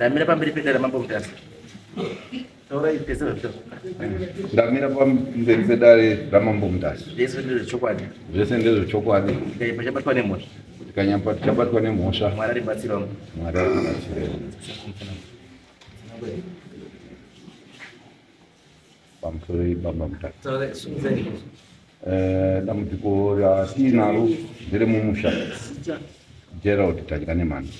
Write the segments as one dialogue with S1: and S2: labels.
S1: Ndamira pamberi pedare Mambo Mutasa. Taurai pese zvazvitaura.
S2: Ndamira pamberi pedare raMambo Mutasa.
S1: Zvese ndezvechokwadi.
S2: Zvese ndezvechokwadi.
S1: Tikanyapa chabatwa nemhosva.
S2: Tikanyapa tichabatwa nemhosva.
S1: Mwari aribatsirawo.
S2: Mwari aribatsirewo. Pamusoro baba Mutasa.
S1: Taurai sunzai.
S2: Dambudziko ratiinaro nderemumusha. Gerald Tadyanemhando.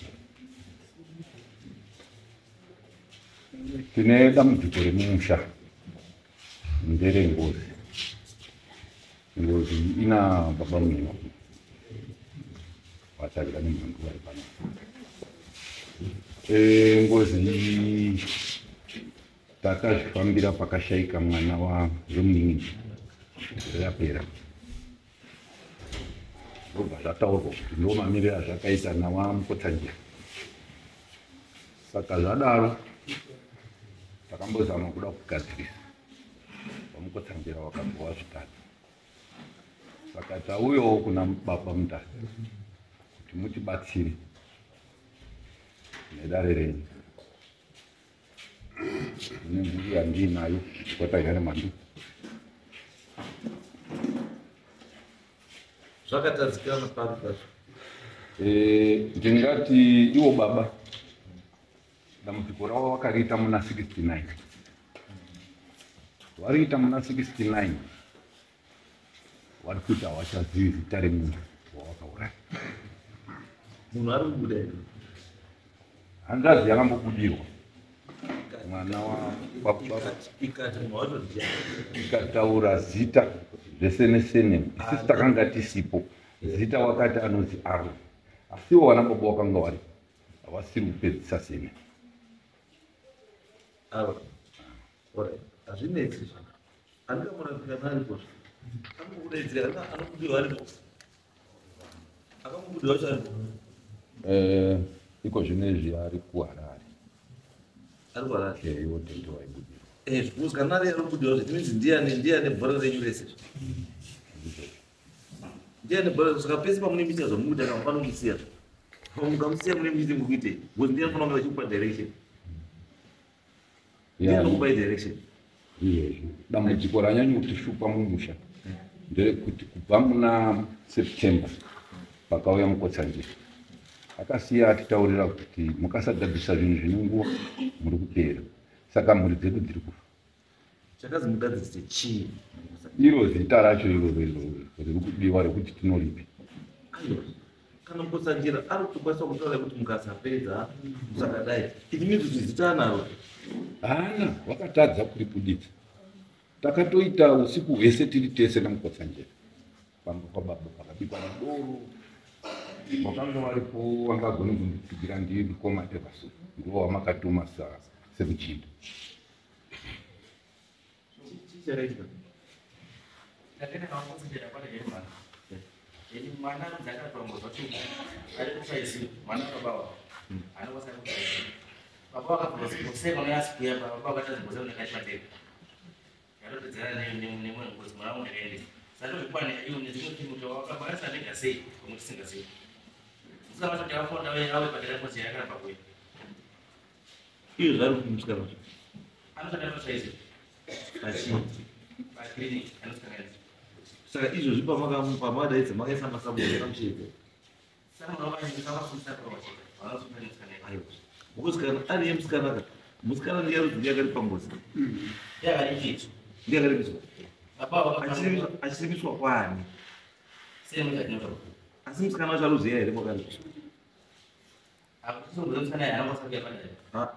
S2: Tine dambudziko remumusha nderengozi. Ngozi ina baba munhu vaTadyanemhando vari pano. Ngozi iyi takazvifambira pakashaika mwana wemunin'ina rapera. Ndobva zvataurwa kuti ndo mamiriro azvakaita nawaMukotsanjera. Saka zvadaro takambozama kuda kugadzirisa, vaMukotsanjera vakabva vazvitadza. Saka tauyawo kuna baba Mutasa kuti mutibatsire nedare renyu. Mune mhuri yandiinayo kwaTadyanemhando.
S3: Zvakatadzikana papi pacho?
S2: Ndingati iwo baba dambudziko ravo vakariita muna 69. Variita muna 69, vari kuti havachazivi zita remunhu wawakauraya.
S3: Munhu ari kubuda here?
S2: Hanzvadzi yakambobudirwa mwana wa
S3: Ikati munhu wacho ndiani?
S2: Ikataura zita zvese nesenemu. Isusu takanga tisipo. Zita wakati anonzi Aro, asiwo vana baba wakanga vari havasiri kupedzisa sene.
S3: Aro. Alright. Hazvinetsi zvo. Andingamurapika aripo. Anokudaidzira anobudirwa aripo. Akamubudirwa wacho aripo.
S2: Iko zvino izvi ari kuHarare.
S3: Ari kuHarare.
S2: Iwo tende waibudirwa.
S3: Because kana ari anobudirwa zve, it means ndiyane bhora renyu rese. Ndiyane bhora, saka pese pamune muchiita zvamukuita kana panomusiya. Mukamusiya mune muchiti muri kuitei? Because ndiye anofanira kunge achikupa direction. Ndiye anokupai direction.
S2: Izvozvo dambudziko ranyanya kutishupa mumusha nderekuti kubva muna September pakauya Mukotsanjera, akasiya atitaurira kuti mukasagadzirisa zvinhu zvine nguva muri kupera. Saka mhuri dzedu dziri kufa.
S3: Chakazi mugadzirise chii?
S2: Iro zita racho iroro iroro riri kudiwa rekuti tinoripi.
S3: Aiwa. Kana Mukotsanjera ari kutokwanisa kutaura kuti mukasapedza musakadai. It means kuti zita anaro.
S2: Haana, vakatadza kuribuditsa. Takatoita usiku hwese tiri tese naMukotsanjera pamba pababa, pakabikwa nedoro. Wakanga varipo vangagoni kunditsigira ndiri mukoma Everson, ndiwo wamakatuma semuchinda.
S3: Chii chakaitika?
S1: Ndakaenda naVaMukotsanjera kwaTadyanemhando. Eni mwana anonzi akatongozwa kuti ari kusaisi mwana wababawa anokwanisa kusaisi. Baba vakabva sei mwana yasikuya, baba vakatadza kuziva kuti ndakati yatopedzana nemwe ngozi mwana wangu ndakaendesa. Saka ndozvikwana iwo nezvimwe zvinhu kuti wakabwanisa ndega sei pamwe tisingazivi. Musikana wacho takafonda awe padera ngozi yakaramba kuuya.
S3: Iyo zvari kuti musikana wacho.
S1: Anoshanda pasaizi.
S3: Pachii?
S1: Paclinic anosikanganisa.
S3: Saka izvozvi pamadaidza makaisa masabhuku akamuchiedza.
S1: Saka vanosunga musikana.
S3: Aiwa. Because kana ari yemusikana ka, musikana ndiye ari ndiye akaripa ngozi.
S1: Yakaripiswa.
S3: Ndiye akaripiswa.
S1: Baba vakafamba.
S3: Achiripiswa kwani?
S1: Sei mukatinotaura?
S3: Asi musikana wacho aruziya here kwakaripiswa?
S1: Hakusungura musikana yaanokwanisa kuuya padare.
S3: Ah.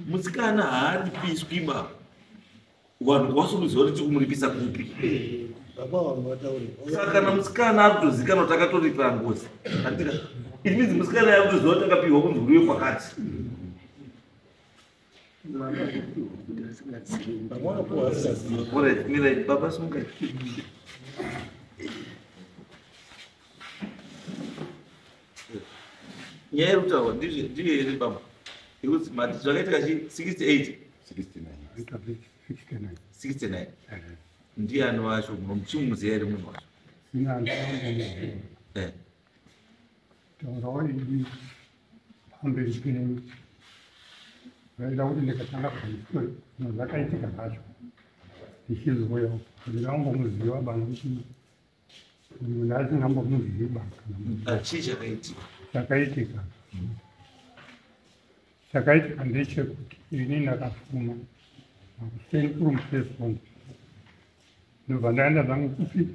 S3: Musikana haaripiswi ba. Vanhu vasukuziva kuti tikumuripisa kupi.
S4: Baba vangu vataure.
S3: Saka kana musikana ari kutozikanwa kuti akatoripa ngozi. Andika. It means musikana ari kutoziva kuti akapiwa kunzi uriwe kwakati.
S4: Mwana akapiwa kuti asingazivi. Baba vakapiwa asingazivi.
S3: Alright, mirai baba sungai. Nyaya iri kutaurwa ndiyo here baba? Yekuti mati zvakaitika chi 68
S2: 69.
S3: 69. Ndiani wacho munomuchimuziva here munhu wacho?
S5: Sina, ndakambomuziva. Taurawo ini. Pamberi penyu vaida kuti ndikatanga pamusoro zvakaitika zvacho ndichizouya handina kumbomuziva bana kuti munhu ndasingambomuziva kana.
S3: Chii chakaitika?
S5: Chakaitika chakaitika ndechekuti ini ndakafuma makuseni kuri musi weSvondo, ndobva ndaenda zvangu kupi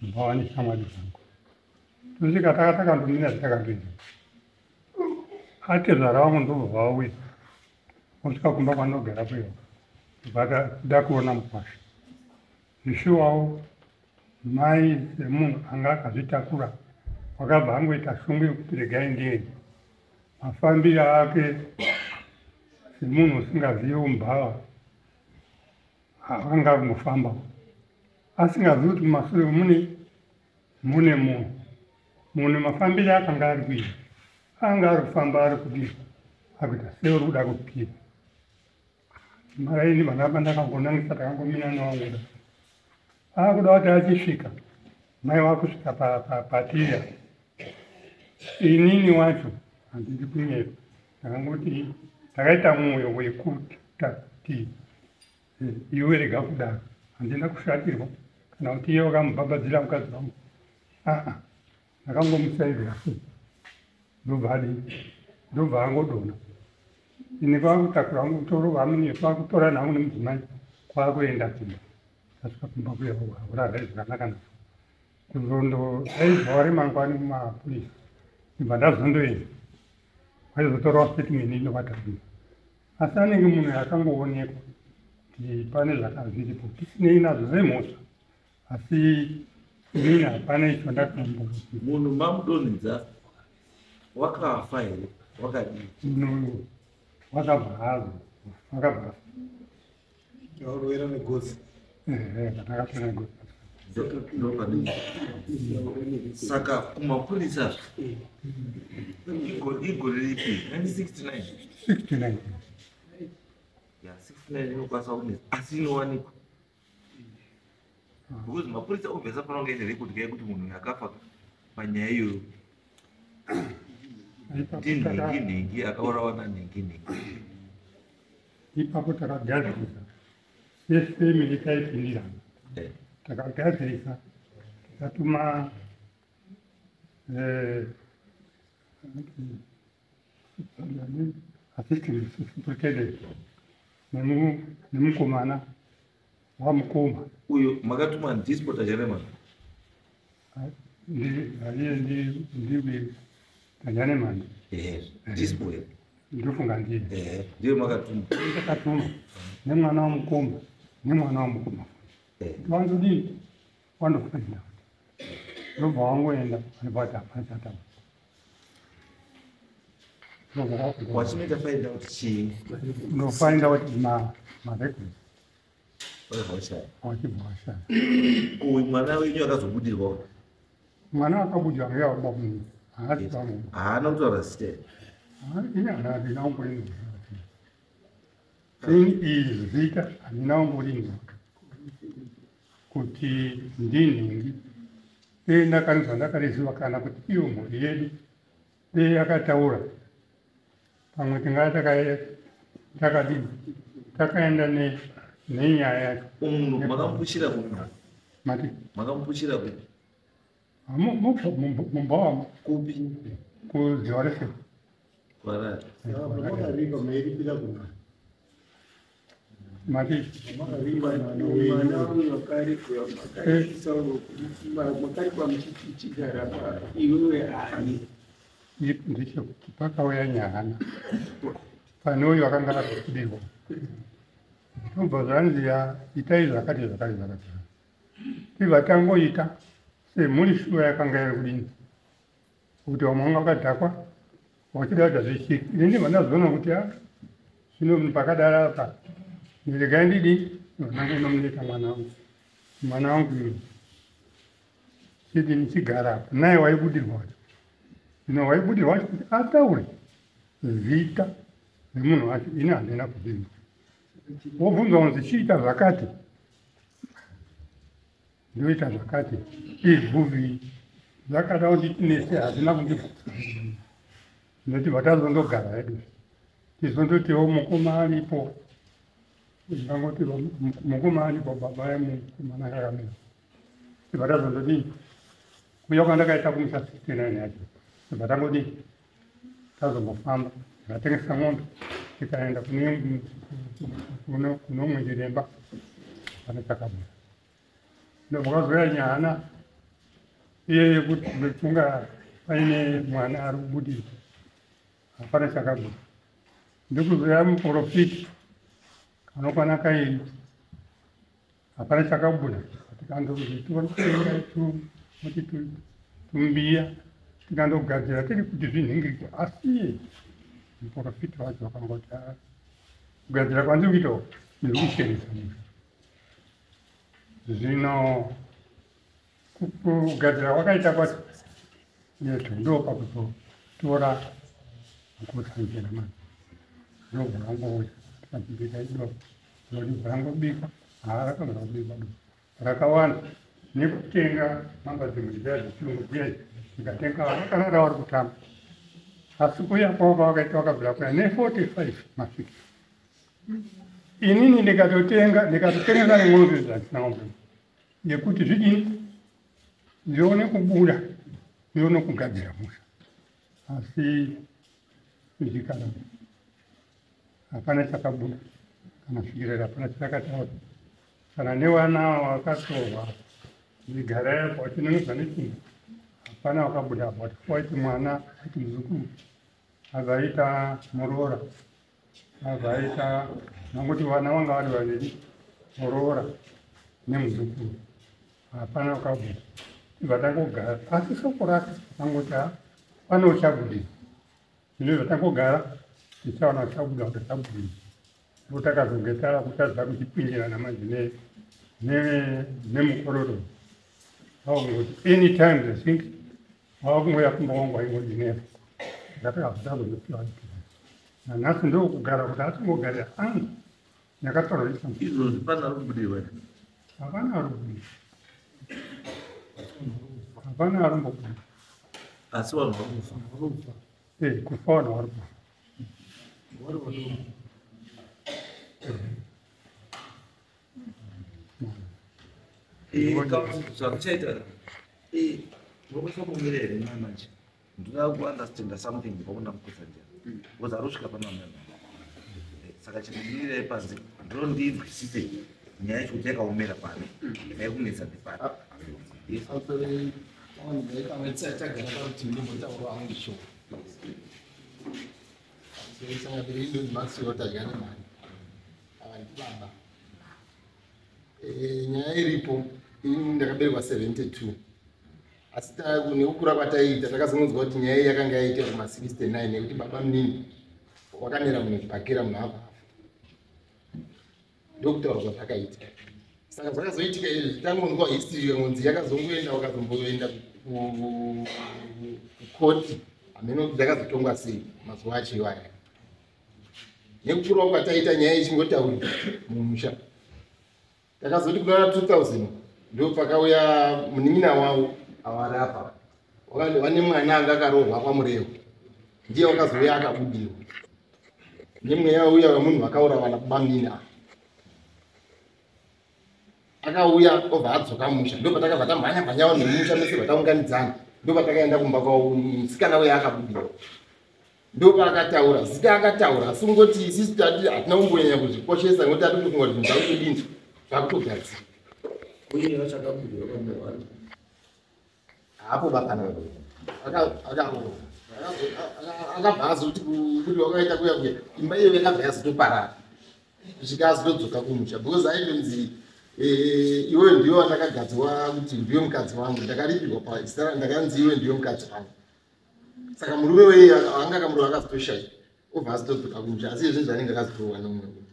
S5: mbava neshamwari dzangu. Tosvika takatondomira takandoenda, atezvara vangu ndobva vauya osvika kumba kwandogara kuyo, ndobva da kuona mukwasha. Zvishuwawo mai semunhu anga akazvitakura wakabva angoita shungu yekuti regai ndiende. Mafambiro ake semunhu usingazivi umbava anga kungofamba asingazivi kuti mumasure mune munhu. Munhu mafambiro akanga ari kuita, anga ari kufamba ari kudii, akuita seuri kuda kupira maraini. Vanapa ndakangonangisa, takangomina newanguda akuda kuti achisvika mai wakusvika patiri. Inini wacho handidi kunyepa, ndakangoti ndakaita mwoyo wekuti kuti iwe rega kudaro. Handina kushatirwa kana kuti iye wakamubhabhadzira mukadzi wangu. Aa, ndakangomusaizira so, ndobva adii, ndobva angodonha. Ini kwakutakura mutoro wamune, kwakutora nangu nemudzimai, kwakuenda kumba. Tasvika kumba kuya, urara zvakanaka nazvo. Kuzondo aizwa remangwani mumapurisa, ndibva ndazondoenda, waizotorawo statement inovatabira, asi anenge munhu akangoonekwa kuti pane zvakazviripo tisinei nazvo zvemhosva, asi inini hapana icho ndakambo.
S3: Munhu mamudonhedza wakafa here, wakadii?
S5: Munhu wakabva hazo, wakabva.
S4: Warovera negotsi.
S5: Ndakatora negotsi.
S3: Ndopadii saka kumapurisa igore ripi? 1969?
S5: 69.
S3: Ya, 69 inokwanisa kunetsa, asi inowanikwa because mapurisa obviously afanira kunge ine record kai kuti munhu uyu akafa panyaya iyoyo ndinhingi nhingi akaurawa nanhingi nhingi.
S5: Ipapo takagadzirisa sefamily, taipindirana. Takagadzirisa, tikatuma assistant superintendent nemukomana wamukoma.
S3: Uyo makatuma ndispota Jeremani?
S5: Iye ndiwe Tanyanemani.
S3: Ehe, dispo here?
S5: Ndofunga ndiye.
S3: Ehe, ndiyo makatuma.
S5: Takatuma nemwana wamukoma, nemwana wamukoma. Wanzodii, wandofainda, ndobva wangoenda, vanobva hapana chataura.
S3: Wachinoita find out chii?
S5: Unofind out marecords.
S3: Wabva washaya.
S5: Wachibva washaya.
S3: Uyu mwana wenyu akazobudirwa?
S5: Mwana akabudirwa ngeyababa munhu haasi pamwe.
S3: Haana kutaura zita here?
S5: Ini handina kumborinzwa ini iyi zita, handina kumborinzwa kuti ndinhingi. Dei ndakanzwa ndakariziva kana kuti iyo mhuri yedu dei yakataura, pamwe tingaa takadini takaenda nenyaya yacho.
S3: Munhu makamupushira kupi?
S5: Mati?
S3: Makamupushira kupi?
S5: Mumba wamo.
S3: Kupi?
S5: Kudziwa refe.
S3: Kwarari.
S4: Makaripa mairipira kuna
S5: Mati?
S4: Makaripa mwana uyu akaripwa, makaripa muchichigara iwewe ani?
S5: Ndechekuti pakauya nyahana pane uyu akanga akabudirwa, ndobva zvanzi ya itai zvakati zvakati zvakati, tibva tangoita semhuri. Shuwa yakanga iri kudini kuti vamwe vanga vakadhakwa vachida kuita zvechiki. Ini ndibva ndazoona kuti a zvino pakadaro apa regai ndidi vanangonomuneta mwana wangu, mwana wangu uyu chidi ndichigara apa naye waibudirwa wacho. Zvino waibudirwa wacho kuti ataure zita remunhu wacho, ini handina kuzvinzwa. Wobvunzwa kunzi chiita zvakati, ndoita zvakati, iguvi zvakada kuti tinese, hazvina kundibvunza. Ndotibva tazondogara hedu, tizondotiwo mukoma aripo, ndangoti mukoma aripo, baba yemukomana akakamira. Tibva tazondodii, kuuya kwandakaita kumusha 69 yacho, tibva tangodii, tazombofamba, tikatengesa ng'ombe, tikaenda kune umwe chiremba, pane chakabuda. Ndobvakazouya nyana iye yekuti kunga paine mwana ari kubudira, hapana chakabuda. Ndikuzoya muprofiti kanokwana kairi, hapana chakabuda. Tikandotenga muti tumbiya, tikandogadzira tiri kuti zvinhingirike, asi muprofiti wacho wakangoti kugadzira kwandiri kuita ndiri kucheresa musha. Zvino kugadzira kwakaita kwacho yetu ndo pakuzotora mukotsanjera manje, ndobva rangouya, tikabika idoro roribva rangobikwa. Haa, rakabva kubikwa doro rakawanda nekutenga mamba dzimwe dziya dzechirungu dziya, tikatenga, vakarara vari kutamba. Asi kuya kwavo kwavakaita, vakabvira kuya ne45 masvika. Inini ndikatotenga, ndikatotengesa nemombe dzandisina ng'ombe yekuti zvidini, ndione kubuda, ndione kugadzira musha, asi zvikana hapana chakabuda kana svikirira, hapana chakataura kana nevana wakatorwa migara yapo vachinonodza nechinhu, hapana wakabuda. But waiti mwana, waiti muzukuru, azaita muroora, azaita nangoti vana vanga vari vaviri, muroora nemuzukuru, hapana wakabuda. Tibva tangogara, asi soko rake angoti pane uchabudira. Zvino tangogara tichaona uchabuda kuti achabudira. Ndo takazonge takutadza kuchipindirana manje nemukororo aungoti anytime they think wakungoya kumba wangu aingodinera. Ndakazondopiwa nanhasi, ndokugara kuti atingogarira angu ndakatorwa.
S3: Izvozvi pane ari kubudirwa here?
S5: Hapana ari kubuda, hapana arimbobuda.
S3: Asi vanhu vari kufa?
S5: Eh, kufa vanhu vari kufa.
S4: Vari vadoko.
S3: Zvakuchaita, unokwanisa kumira here mai manje? Ndoda kuunderstanda something kubva kuna Mukotsanjera, because ari kusvika pana mai. Saka chindimirirei panze, ndinondinzwisise nyaya yacho kuti yakaomera pano, yaikunetsa ndepano. Yes.
S4: Tagara parutivi, ndombotaura hangu shoko. Sangabiri idonzi Maxwell Tadya Nemari, ava ndibaba. Nyaya iripo, ini ndakaberekwa 72, asi nekukura kwataiita takazongonzwa kuti nyaya iyi yakanga yaita kuma69, nekuti baba munini wakamera munhu chibhakera, munhu abva afa, ndokutaura kwazvakaita. Saka zvakazoitika izvi, tangonzwa history yangonzi yakazongoenda, wakazomboenda kukoti, hameno kuti dzakazotongwa sei mazuva acho iwaya. Nekukurawo kwataita, nyaya ichingotaurika mumusha, takazoti kuna 2000 ndo pakauya munin'ina wavo awarapa wane mwana anga akarohwa kwaMurevo, ndiye wakazouya akabudirwa nemweya uya wemunhu wakaurawa nabamnini ava. Akauya obva adzoka musha, ndo patakabva tamhanya mhanya vanhu vemusha mese, vataunganidzana, ndo patakaenda kumba kwavo. Musikana uya akabudirwa, ndo paakataura zita, akataura, asi kungoti isisu tati hatina kumbonyanya kuzvikoshesa, nekuti ati kufunga kuti zvinhu zvakutodini, zvakutogadzira.
S3: Uye vachakabudirwa pamwe?
S4: Hapo bapana akarohwa, akabva azoti kuti wakaita kuya kuya, imba iyo yakabva yazotoparara kusvika azotodzoka kumusha, because aitonzi iwe ndiwe wandakagadzwa kuti ndiwe mukadzi wangu, ndakaripirwa pazita, ndakanzi iwe ndiwe mukadzi wangu. Saka murume weye anga akamurowa akazotoshaya, obva azotodzoka kumusha, asi izvi zvanenge akazotorohwa nomumwe munhu.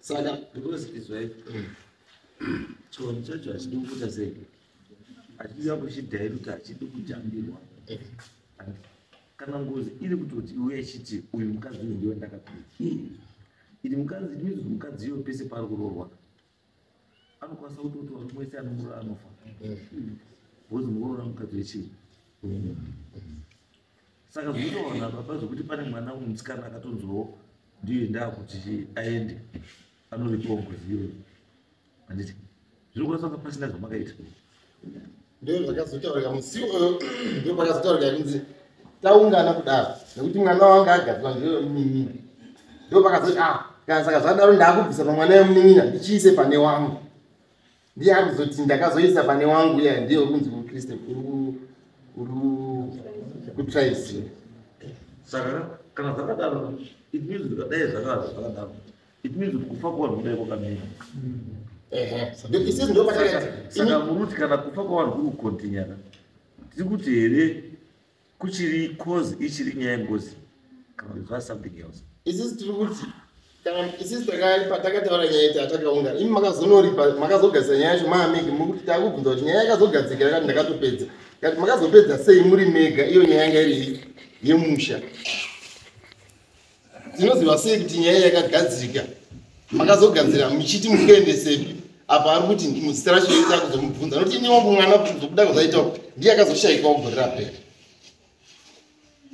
S4: Saka
S3: because izwai, chivanhu chacho hachidi kuita sei, hachidi kuchidhairuta, hachidi kujambirwa. Kana ngozi iri kutoti iuya ichiti uyu mukadzi uyu ndiwe ndakapira iri mukadzi, it mukadzi iyo pese paari kuroorwa anokwanisa kutoti varume wese anomuroora anofa, because mukuroora mukadzi wechii. Saka zvinotoona baba zvekuti pane mwana musikana akatonzwawo ndiye ndaakuti aende anoripawo ngozi iyoyo, handiti? Zvinokwanisa kunge pasina zvamakaita.
S4: Ndo zvakazotaurika musi uyo, ndo pakazotaurika kunzi taungana kudaro nekuti mwana wanga agadzwa ndiyo munin'ina. Ndo pakazoti ah, kana saka zvadaro ndaakubvisa pamwana wemunin'ina ndichiise pane wangu. Ndiye akuzoti ndakazoisa pane wangu iya, ndiye uri kunzi kuKristu uri kutraisi.
S3: Saka kana zvakadaro, it means kuti dai zvakava zvakadaro, it means kuti kufa kwavanhu kudai kwakamira.
S4: Ehe, isusu ndo patakati
S3: Saka muri kuti kana kufa kwavanhu kuri kukontinyana, tiri kuti here kuchiri cause ichiri nyaya yengozi kana kuti zva something else?
S4: Isusu tiri kuti kana isusu patakataura nyaya yetu atakaungana, imi makazonoripa, makazogadzisa nyaya yacho maamege. Muri kuti takubvunza kuti nyaya yakazogadzika, yakati ndakatopedza. Kati makazopedza sei muri mega? Iyo nyaya yanga iri yemusha, tinoziva sei kuti nyaya yakagadzika? Makazogadzira muchiti muri kuendesepi? Apa ari kuti muzita racho ita kuzomubvunza nokuti ini wangu mwana kuzobuda kuzaita ndiye akazoshayikawo gore rapera.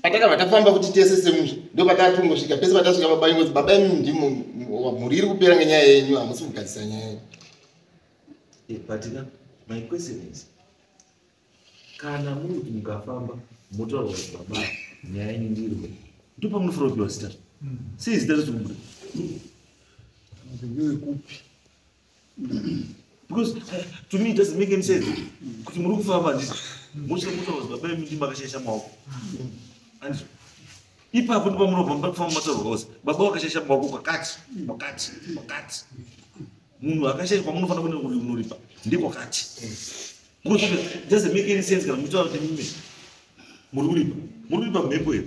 S4: Patakabva tafamba kuti tese semusha, ndo patatongosvika pese patasvika baba ingozi, baba imi ndimo mhuri iri kupera ngenyaya yenyu, hamusi kugadzisa nyaya yenyu.
S3: But ka my question is, kana muri kuti mukafamba motaura kuti baba nyaya yenyu ndirwe, ndo pamunofanira kupiwa zita. Sei zita risi kubuda?
S6: Ndewekupi?
S3: Because to me it doesn't make any sense kuti muri kufamba, handiti, mosvika motaura kuti baba imi ndimakashaisha maoko, handiti? Ipapo ndipo pamunobva kufamba mataurwa kuzi baba wakashaisha maoko kwakati kwakati kwakati. Munhu akashaishwa munofanira kuenda kuti unoripa ndekwakati, because it doesn't make any sense kana muchitaura kuti mimi muri kuripa. Muri kuripa mhepo here?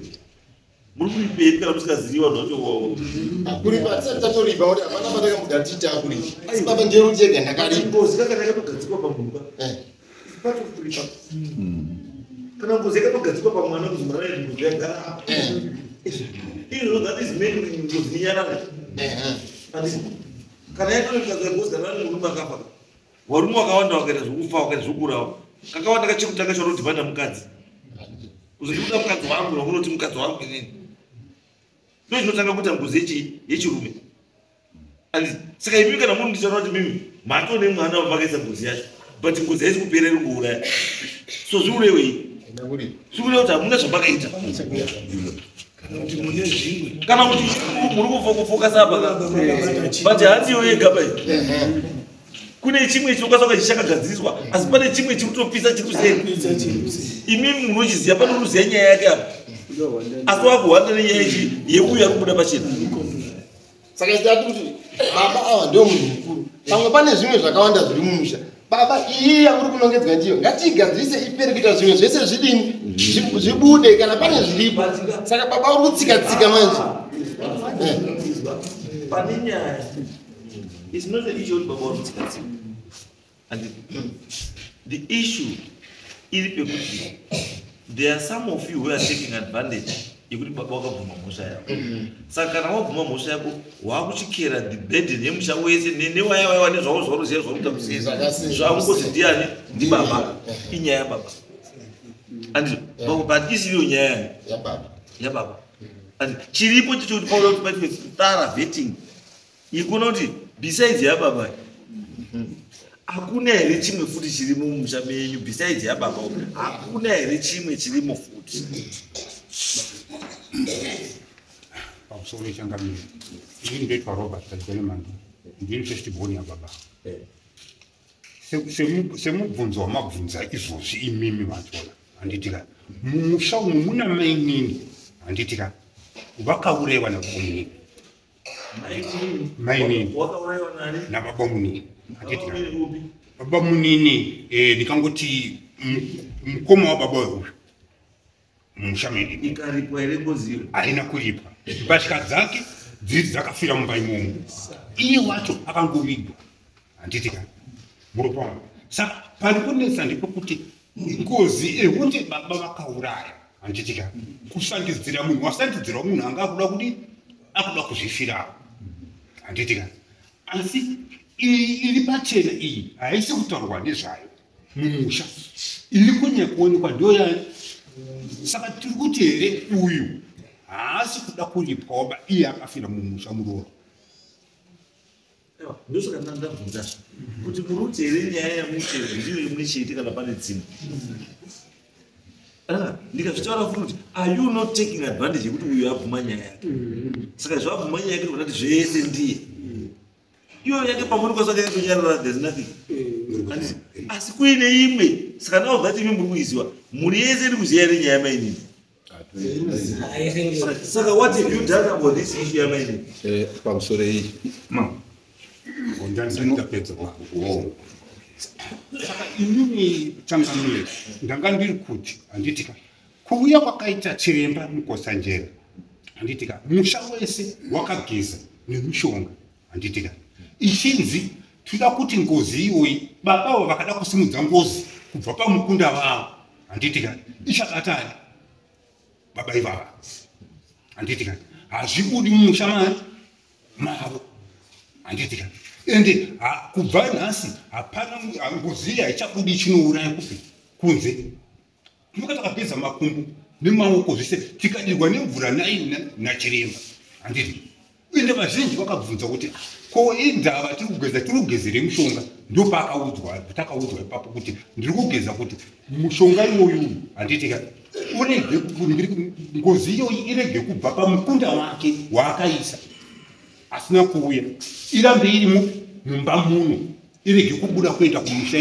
S3: Muri kuripei kana musingazivi vanhu vacho?
S4: Kuripa tisati tatoripa, kuti hapana patakambuda titi takuripa, asi baba ndiye kuti ega ndakaripa.
S3: Ngozi kakana yakatogadzikwa pamunhu ka, it's part of kuripa. Kana ngozi yakatogadzikwa pamwana kuzi mwana yedu ngozi yagara apa, izvo that is meant kuti ngozi inyarare. Handiti kana yatorikadza ngozi, kana vari murume akafa, varume vakawanda vakaita zvokufa, vakaita zvokuurawa kakawanda, kachekutanga chaunodhibhana mukadzi, kuzondikuda mukadzi wangu, wakunoti mukadzi wangu inini, ndo chinotanga kuita ngozi yechirume, handiti? Saka imimi kana muri ndichaona kuti mimi mato nemwana wamakaisa ngozi yacho, but ngozi haisi kupera, iri kuuraya, so zviurewei?
S4: Ndakuripa.
S3: Zvikureva kuti hamuna zvamakaita.
S6: Kana kuti mune zvimwe.
S3: Kana kuti muri kufokasa apa, but handiyo yega pai, kune chimwe chinokwanisa kunge chichakagadziriswa, asi pane chimwe chiri kutopisa chiri kuseri.
S6: Pisa chiri kuseri.
S3: Imimi munochiziva, pane unoziva nyaya yake apa, asi wakuhwanda nenyaya yechi yeuyu ari kubuda pachena.
S4: Saka tati kuti baba ava ndio munhu mukuru, pamwe pane zvimwe zvakawanda zviri mumusha. Baba, iyi yamuri kunongedzwa ndiyo ngatiigadzirise ipere, kuita zvimwe zvese zvidini, zvibude kana pane zviripo. Saka baba uri kutsika-tsika manje.
S3: Pane nyaya, it's not an issue kuti baba vari kutsika-tsika, and the issue iri pekuti there are some of you who are taking advantage yekuti baba wakabvuma mhosva yako. Saka kana wabvuma mhosva yako, waakuchikera the burden yemusha wese newaya waiwa nezvavo zvaunoziva zvakuita kuseri.
S4: Zvakasiyana.
S3: Zvakungozi ndiani? Ndibaba, inyaya yababa, andizvo? But isiriyo nyaya yani?
S4: Yababa.
S3: Yababa. And chiripo chechekuti pauda kuti paitwe thorough vetting yekuona kuti besides yababa hakuna here chimwe futi chirimo mumusha menyu? Besides yababa hakuna here chimwe chirimo futi?
S2: Pamusoro yechangamire, inini ndoitwa Robert Kajelemandi, ndiri first born yababa. Semubvunzo wamabvunza izvozvi imimi vachona, handitika mumusha umu muna mainini, handitika vakaurayiwa nabamunini. Mainini.
S3: Wakaurayiwa nani?
S2: Nababamunini, handitika?
S3: Babamunini upi?
S2: Babamunini, ndikangoti mukoma wababa uyu mumusha medu.
S3: Ikaripwa here ngozi iyo?
S2: Haina kuripwa. Mbatya dzake dziri dzakafira mumba imomo, iye wacho akangovigwa, handitika muropa wangu. Saka pari kunetsa ndepekuti ngozi yekuti baba vakauraya, handitika kusandidzira munhu, wasandidzirawo munhu anga akuda kuti akuda kuzvifirawo, handitika? Asi iyi iri pachena, iyi haisi kutaurwa nezvayo mumusha. Iri kunyanya kuonekwa ndoya.
S7: Saka tiri kuti here uyu haasi kuda kuripwa waba iye akafira mumusha muroora.
S3: Ndosaka ndandabvunza kuti muri kuti here nyaya yamuchero ndiyo imwe chete kana pane dzimwe. Ndikazvitaura futi kuti are you not taking advantage yekuti uyu abvuma nyaya yake? Saka zvabvuma nyaya yake kuti zvese ndiye. Iyo yake pamuri kwasaka yakatonyarara, there's nothing. Handiti? Asi kuine imwe, saka now that imi muri kuiziwa, mhuri yese iri kuziva here nyaya yamainini? Saka what have you done about this issue yamainini?
S2: Pamusoro iyi.
S7: Ma. Ndandapedza. Saka inini changamire ndanga ndiri kuti handitika kuuya kwakaita chiremba Mukotsanjera, handitika, musha wese wakageza nemishonga, handitika, ichinzi toda kuti ngozi iyoyi babavo vakada kusimudza ngozi kubva pamukunda vavo, handitika, ichabatani baba ivava, handitika, hazvibudi mumusha mani mavo, handitika. Ende kubva nhasi hapana ngozi iyi haichabudi ichinouraya kupi kunze. Tinonga takapedza makumbo nemaoko zvese tikadirwa nemvura nachiremba, handiti. Ende vazhinji vakabvunza kuti ko indava tiri kugeza, tiri kugezere mushonga? Ndopaakaudzwa, takaudzwa ipapo kuti ndiri kugeza kuti mushonga iwoyu, handitika, urege ngozi iyoyi irege kubva pamukunda wake waakaisa asina kuuya, irambe iri mumba muno, irege kubuda kuenda kumusha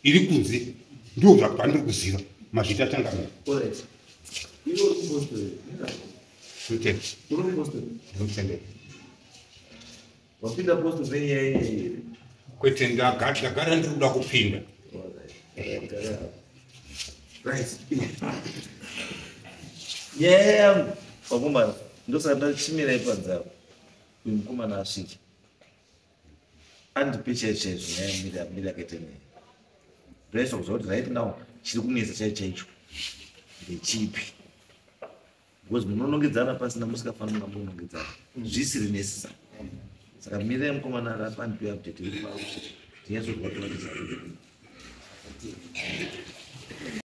S7: iri kunze. Ndo zvapandiri kuziva mazvita changamire.
S3: Alright. Iwe uri kupostori? Uri kupostori?
S7: Ndinotendera.
S3: Wapinda postori nenyaya yenyaya here?
S7: Kwete, ndagara ndiri kuda kupinda.
S3: Right. Nyaya yangu vakomana, ndosaka ndachimira ipanzavo uyu mukomana asvike andipe chaicho chaizvo nyaya yamiri amiri akaita nyaya. Ndoisa kuziva kuti right now chiri kunetsa chaicho chaicho ndechipi, because munonongedzana pasina musikafaniri kunga munonongedzana zvisiri necessary. Saka mirai mukomana arapa andipe update yekuti tinyatsozwa kuti.